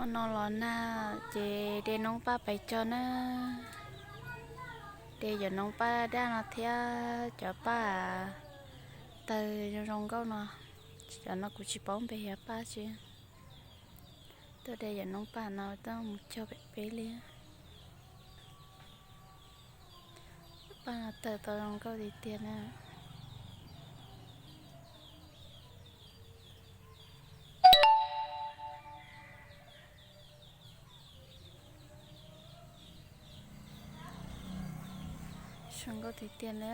Hnub no los nag ces de noob paj pais tso na. De cov noob paj daj no thiab cov paj tawg zoo zoo nkauj no. Cov no kuv tsis paub npe yog paj tsi. Tuaj de cov noob paj no tuaj mus cog pem peb li. Paj no tawg tau zoo nkauj tiag tiag na. Zoo nkauj tiag tiag li.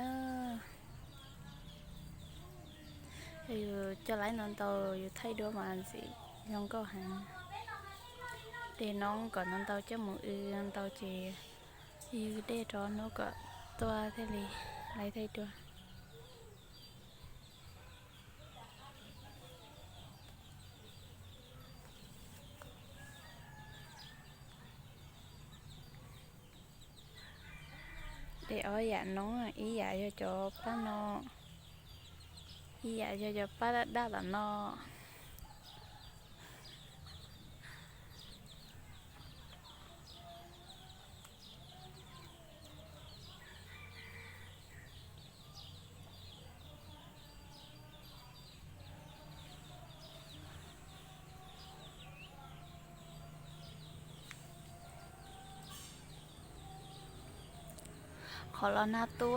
Yog yus coj laib ntau ntau yus thaij duab mas ntxim zoo nkauj heev. De noob kom ntau ntau coj mus w ntau ces yus dej rau hnub kom tuaj thiaj li laib thaij duab. De ob yam noob, ib yam yog cov paj no, ib yam yog cov paj daj daj tom no. Qhov los nag tu,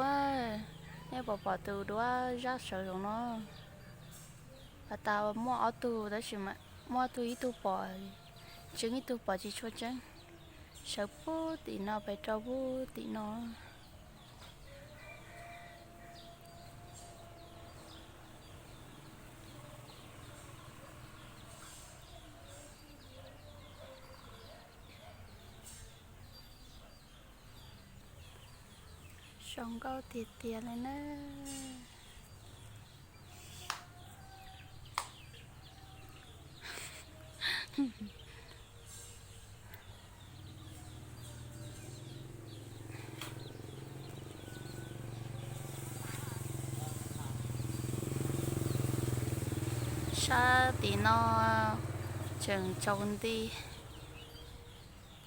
nej puas pom tus duab zaj sawv zoov no? Has tas muaj ob tug tab sis muaj ob tug ib tug pom tseeb ib tug pom tsis tshua tseeb. Sawv puag tim no pes rau puag tim no. Zoo nkauj tiag tiag li na. Sab tim no tseem tsaus nti,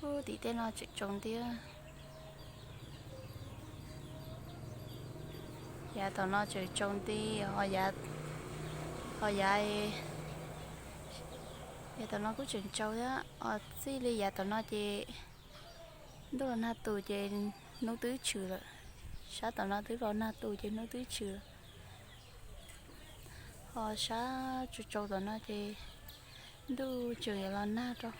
puag tim tej no tseem tsaus nti. Yav tom no tseem tsaus nti, ho yav, yav tom no kuj tseem tsaus thiab. Txij li yav tom no ces ntuj los nag tus ces hnub twb tshwm lawm. Sab tom no twb los nag tus ces hnub twb tshwm lawm. Ho sab tsaus tsaus tom no ces ntuj tseem yuav los nag rau.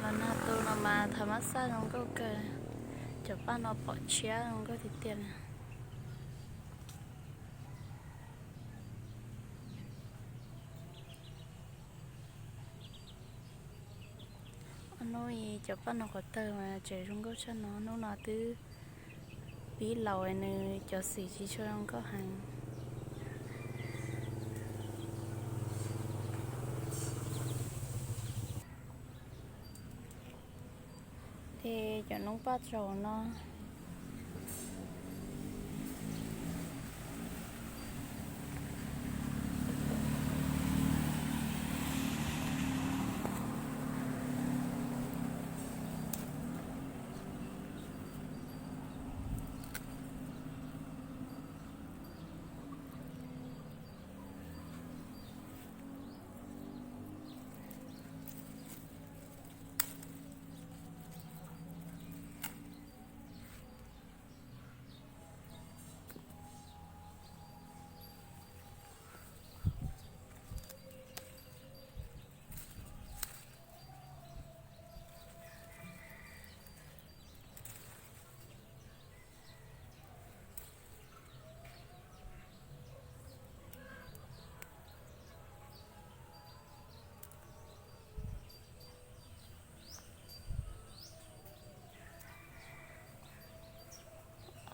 Los nag tu no mas thav mab xaj zoo nkauj kawg, cov paj no pom tshiab zoo nkauj tiag tiag li. Ob hnub cov paj no qhov tawg mas tseem zoo nkauj tshaj no, hnub no twb pib laus nws cov xim tsis tshua zoo nkauj heev. Ces cov noob paj tsaus no.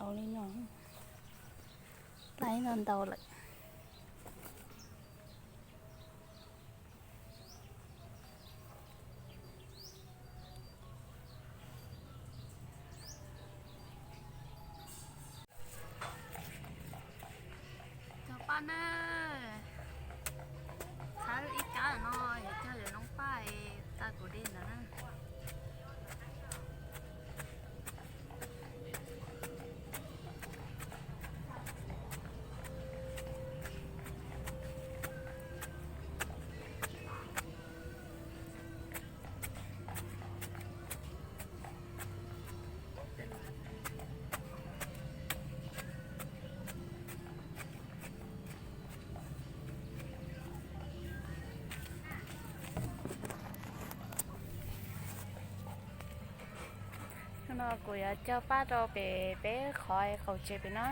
Au li no, laib no ntau lawm. Khawb ib kab no, yuav cog cov noob paj tag kuv li ntawd na. No kuv yuav cog paj rau pem peb qhov qaum tsev pem no.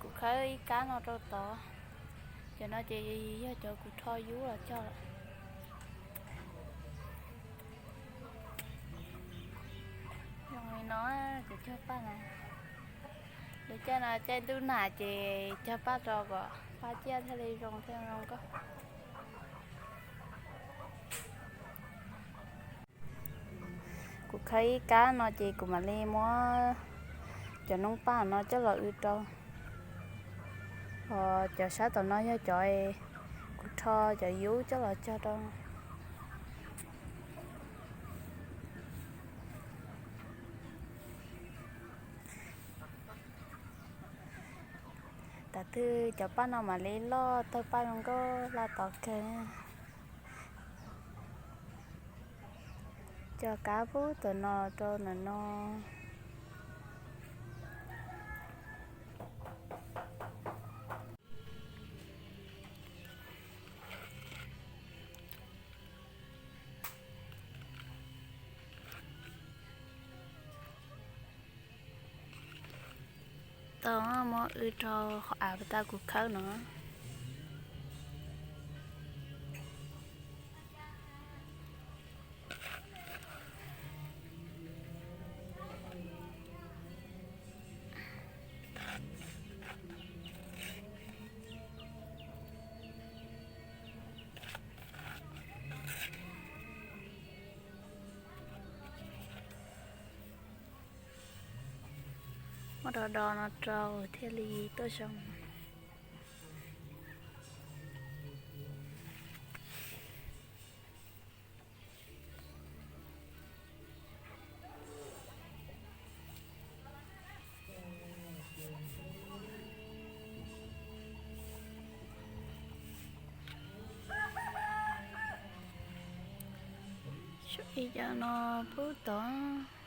Kuv khawb ib kab no rau tod. Cov no ces yog cov kuv rho yub los cog lawm. Zoo li no, kuv cog paj na. Lub caij no caij ntuj nag ces cog paj rau kom paj ciaj thiaj li zoo thiaj zoo nkauj. Kuv khawb ib kab no ces kuv mam li muab cov noob paj no coj los w rau. Ho cov sab tom no yog cov kuv rho cov yub coj los cog rau. Tam twg cov paj no mam li loj tawg paj zoo nkauj laj tod kawg. Cog kab pub tom no rau ntawm no. Tau, muab w rau qhov av puas tau kuv khawb no. Muab do do no rau thiaj li tuaj zoo. Tshuav ib co no pub tod.